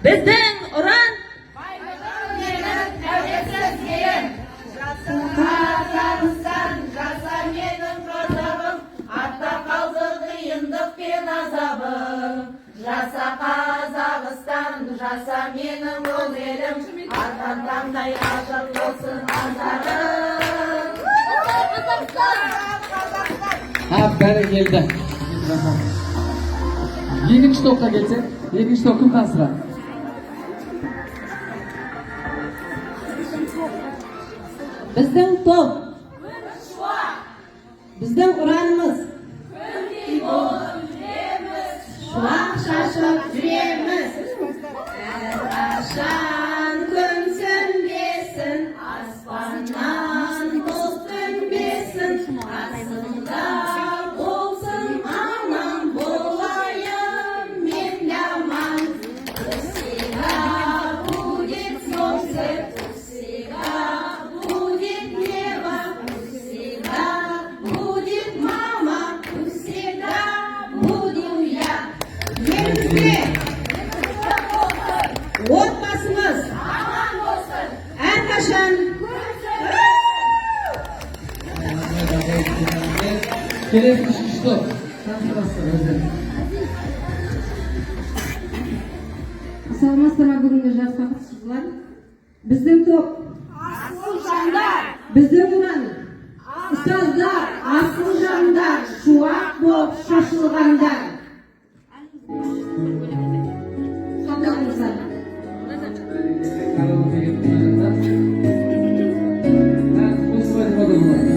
Біздің ұран. Тәуелсіз елім. Қазақстан, жаса менің қазағым, артта қалды қиындық пен азабым. Жаса, Қазақстан, жаса, менің ұлы елім, атқан таңдай ашық болсын аңсарың. Ha, бәрекелді. Екінші топқа келсек, екінші топ кім таныстырады? Біздің топ. Біздің ұранымыз. Шуақ шашып жүреміз. Әрқашан күн сөнбесін, аспаннан бұлт төнбесін, қасымда болсын анам, болайын мен де аман. Всегда будет солнце, всегда будет небо, всегда будет мама, всегда буду я. Елімізде отбасымыз Аман болсын. әрқашан. Келесі үшінші топ. Таныстырасыздар өздеріңіз. Саламатсыздар ма, бүгінгі жарысқа қатысушылар? Біздің топ. Асыл жандар. Біздің ұран. Ұстаздар, асыл жандар, шуақ болып шашылғандар. Қабылдаңыздар. Караоке деген мына жақта. Ән қосып айтуға да болады.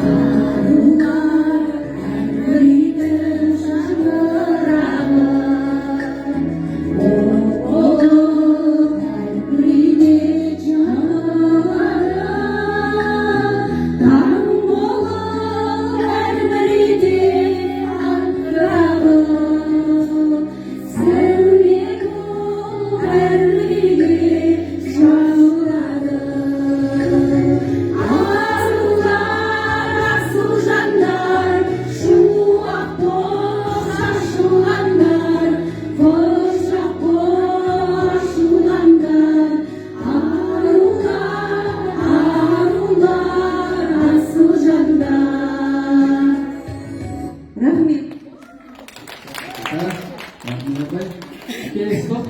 Арулар әрбір үйдің шаңырағы, от болып әрбір үйде жанады, таң болып әрбір үйде аңқырағы, сәуле болып әрбір үйде жағылады. Арулар, асыл жандар, шуақ боп шашылғандар, құшақ боп ашылғандар, арулар, арулар, асыл жандар. Рахмет. Ha, рахмет, апай. Келесі топ.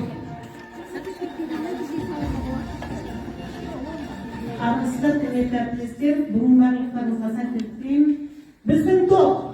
Армысыздар, құрметті әріптестер! Бүгін барлықтарыңызға сәттілік тілеймін. Біздің топ.